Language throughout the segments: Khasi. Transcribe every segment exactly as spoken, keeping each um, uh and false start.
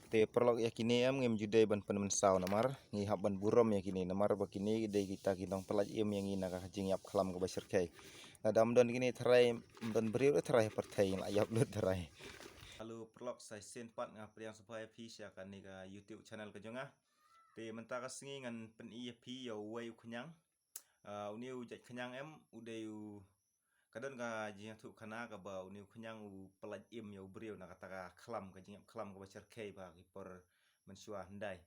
Te paralok, ïa kine em ngim ju dei ban pynmynsaw namar ngi hap ban burom ïa kine namar ba kine ki dei kita ki nongpyllait im ïa ngi na ka jingïap khlam kaba shyrkhei. Lada ym don kine tharai ym don briew ruh tharai ha pyrthei ngi la ïap lut tharai. Hello paralok, sa shisien pat nga pdiang sngewbha ïa phi sha kane ka YouTube channel ka jong nga. Te mynta ka sngi ngan pyni ïa phi ïa uwei u khñiang. Ah, une u jait khñiang em u dei u, ka don ka jingïathuh khana kaba une u khñiang u pyllait im ïa u briew na kata ka khlam, ka jingïap khlam kaba shyrkhei ba ki por mynshuwa hyndai.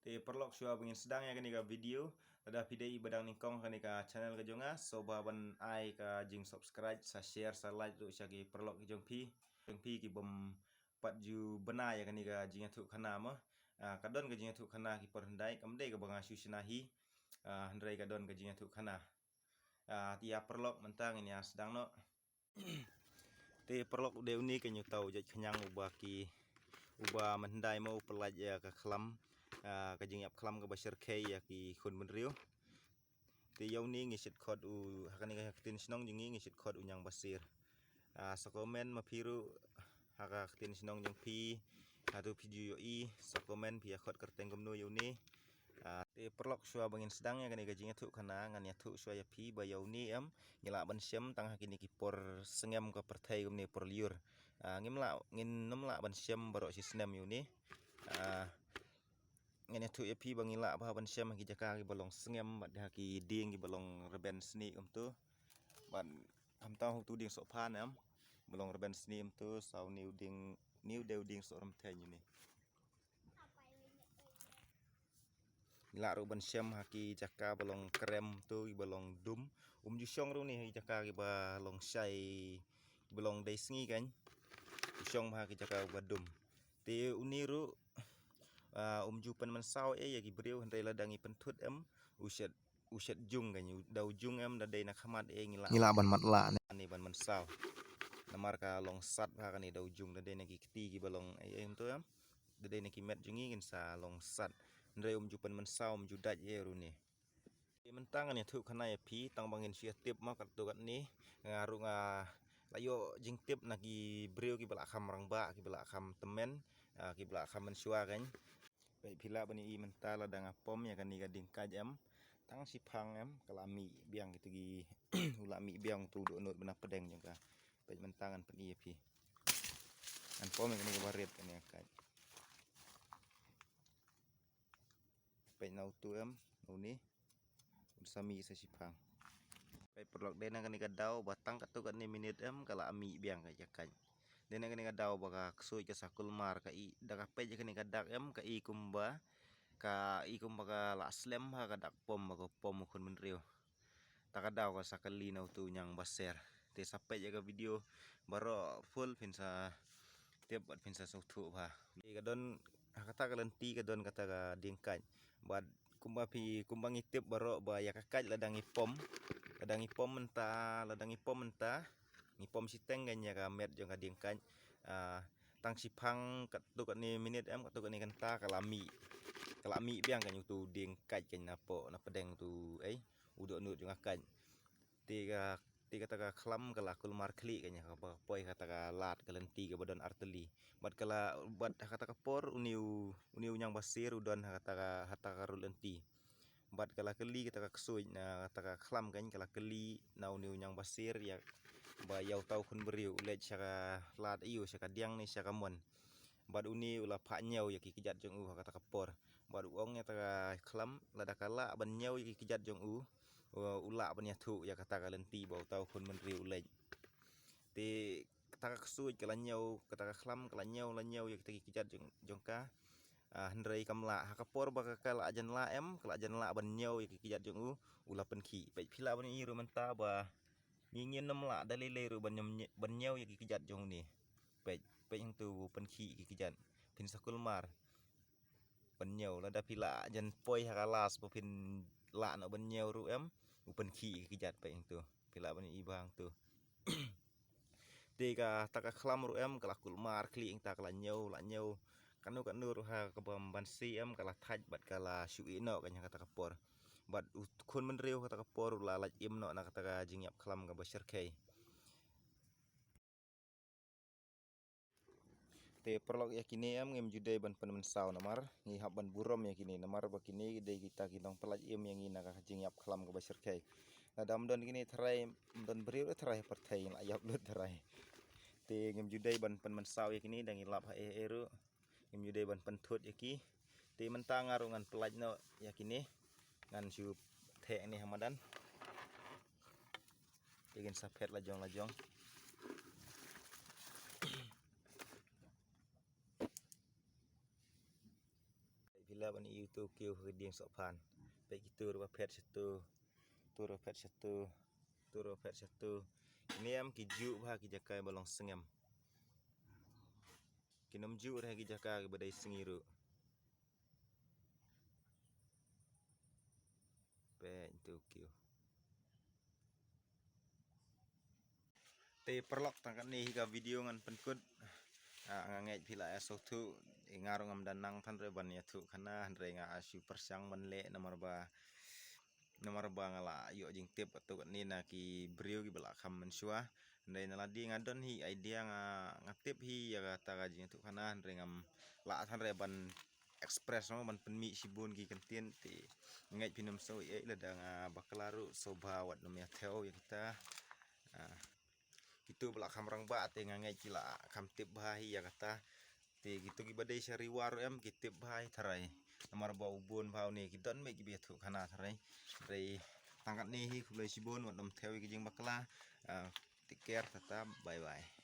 Te paralok, shuwa ba ngin sdang ïa kane ka video, lada phi dei ba dang nyngkong kane ka channel ka jong nga, sngewbha ban ai ka jingsubscribe, sa share, sa like ruh sha ki paralok ki jong phi, jong phi ki bym pat ju bna ïa kane ka jingïathuh khana mo. Ah, ka don ka jingïathuh khana ki por hyndai, kam dei kaba nga shu shna hi. Ah, hynrei ka don ka jingïathuh khana. Ah, te ïa paralok mynta ngin ïa sdang noh. Te paralok, u dei une keiñ uta u jait khñiang uba ki, uba mynhyndai mo u pyllait ïa ka khlam, ah, ka jingïap khlam kaba shyrkhei ïa ki khun bynriew. Te ïa une ngi shait khot u, ha kane ka ktien shnong jong ngi ngi shait khot u ñiang basir. Ah, sa comment ma phi ruh ha ka ktien shnong jong phi, hato phi ju ïohi, sa comment phi ïa khot kyrteng kumno ïa une. Ah, te paralok, shuwa ba ngin sdang ïa kane ka jingïathuh khana ngan ïathuh shuwa ïa phi ba ïa une em ngi lah ban shem tang ha kine ki por sngem ka pyrthei kumne por lyiur. Ah, ngim lah, ngin nym lah ban shem baroh shi snem ïa une. Ah, ngan ïathuh ïa phi ba ngi lah bha ban shem ha ki jaka kiba long sngem bad ha ki dieng kiba long rben snieh kumto. Bad khamtam ha utu dieng sohphan em ba long rben snieh kumto, sa une u dieng, une u dei u dieng soh rymtheiñ une. Ngi lah ruh ban shem ha ki jaka ba long krem to, kiba long dum. Um ju shong ruh une ha ki jaka kiba long shai, kiba long dei sngi keiñ. U shong ha ki jaka ba dum. Te une ruh, ah, um ju pynmynsaw ei ïa ki briew, hynrei lada ngi pynthut em u shait, u shait jung keiñ, u da u jung em da dei na khmat ei ngi lah, ngi lah ban matlah ne, ne ban mynsaw. Namar ka long sat bha kane da u jung, da dei na ki kti kiba long ei ei kumto em. Da dei na ki met jong ngi kin sa long sat. Hynrei um ju pynmynsaw, um ju dait ei ruh une. Te mynta ngan ïathuh khana ïa phi tang ba ngin shu ïa tip ma katto katne. Nga ruh nga la ïoh jingtip na ki briew kiba la kham rangbah, kiba la kham tymmen, ah, kiba la kham mynshuwa keiñ. Peit phi lah ban ïohi mynta lada nga pom ïa kane ka dieng kait em, tang shiphang em ka la mih biang kito ki, u la mih biang uto u dohnud ba na pdeng jong ka. Peit mynta ngan pyni ïa phi. Ngan pom ïa kane kaba rit kane ka kait. Peit na uto em, na une. Un sa mih sa shiphang. Peit paralok, dei na kane ka daw ba tang katto katne minit em ka la mih biang ka ïa kait. Dei na kane ka daw ba ka ksuid ka sa kulmar, ka i, da ka peit ïa kane ka dak em ka i kumba, ka i kumba ka la slem ha ka dak pom ba ka pom u khun bynriew. Ta ka daw ka sa kylli na uto u ñiang baser. Te sa peit ïa ka video baroh full phin sa tip bad phin sa sngewthuh bha. Te ka don ha kata ka lynti ka don kata ka dieng kait. Bad kumba phi, kumba ngi tip baroh ba ïa ka kait lada ngi pom, lada ngi pom mynta, lada ngi pom mynta, ngi pom shiteng keiñ ïa ka met jong ka dieng kait. Ah, tang shiphang katto katne minit em, katto katne kynta ka la mih. Ka la mih biang keiñ uto u dieng kait keiñ na poh, na pdeng uto u, ei, u dohnud jong ka kait. Te ka, te kata ka khlam ka la kulmar khlieh keiñ ha kaba poi kata ka lad ka lynti kaba don artylli. Bad ka la, bad ha kata ka por une u, une u ñiang baser u don ha kata ka, ha kata ka rud lynti. Bad ka la kylli kata ka ksuid na kata ka khlam keiñ, ka la kylli na une u ñiang baser ïa ba ïa uta u khun briew u leit sha ka lad aiu, sha ka diang ne sha ka mon. Bad une u la phah ñiew ïa ki kjat jong u ha kata ka por. Bad u ong ïa kata ka khlam lada ka lah ban ñiew ïa ki kjat jong u, u, u lah ban ïathuh ïa kata ka lynti ba uta u khun bynriew u leit. Te kata ka ksuid ka la ñiew, kata ka khlam ka la ñiew, la ñiew ïa kita ki kjat jong, jong ka. Ah, hynrei kam lah, ha ka por ba ka, ka la jan lah em, ka la jan lah ban ñiew ïa ki kjat jong u, u la pynkhih. Peit phi lah ban ïohi ruh mynta ba ngi ngin nym lah da lei lei ruh ban ñiew, ban ñiew ïa ki kjat jong une. Peit, peit hangto u pynkhih ïa ki kjat. Phin sa kulmar ban ñiew, lada phi lah jan poi ha ka las ba phin lah noh ban ñiew ruh em, u pynkhih ïa ki kjat, peit hangto. Phi lah ban ïohi bha hangto. Te kata ka khlam ruh em ka la kulmar khlieh, hangta ka la ñiew, la ñiew. Kano kano ruh ha kaba ym banse em ka la thait bad ka la shu ïeh noh keiñ ha kata ka por. Bad u khun bynriew kata ka por u la lait im noh na kata ka jingïap khlam kaba shyrkhei. Te paralok, ïa kine em ngim ju dei ban pynmynsaw namar ngi hap ban burom ïa kine, namar ba kine ki dei kita ki nongpyllait im ïa ngi na ka jingïap khlam kaba syrkhei. Lada ym don kine tharai, ym don briew ruh tharai ha pyrthei, ngi la ïap lut tharai. Te ngim ju dei ban pynmynsaw ïa kine, da ngi lap ha eh eh ruh. Ngim ju dei ban pynthut ïa ki. Te mynta nga ruh ngan pyllait noh ïa kine. Ngan shu theh ne ha madan. Te kin sa phet lajong lajong. Phi lah ban ïohi uto u kiew ha ka dieng sohphan. Peit kito ruh ba phet shato. To ruh phet shato. To ruh phet shato. Kine em ki juh bha ki jaka ba long sngem. Kin ym juh re ha ki jaka kiba dei sngi ruh. Peit uto u kiew. Te paralok, tang katne hi ka video ngan pynkut. Ah, nga ngeit phi la ïa sngewthuh, eh, nga ruh ngam da nang than re ban ïathuh khana, hynrei nga shu pyrshang ban leh namar ba, namar ba nga la ïoh jingtip katto katne na ki briew kiba la kham mynshuwa. Hynrei na lade nga don hi idea, nga, nga tip hi ïa kata ka jingïathuh khana, hynrei ngam lah than re ban express mo, ban pynmih shibun ki kyntien. Te nga ngeit phin ym sngew ei ei lada nga bakla ruh sngewbha wat nym ïa thew ïa kita. Ah, kito ba la kham rangbah te nga ngeit ki la kham tip bha hi ïa kata. Te kito kiba dei sha Ri War ruh em ki tip bha hi tharai. Namar ba u bun bha une ki don mei kiba ïathuh khana tharai. Hynrei tang katne hi, khublei shibun, wat nym thew ïa ki jingbakla. Ah, take care, tata, bye bye.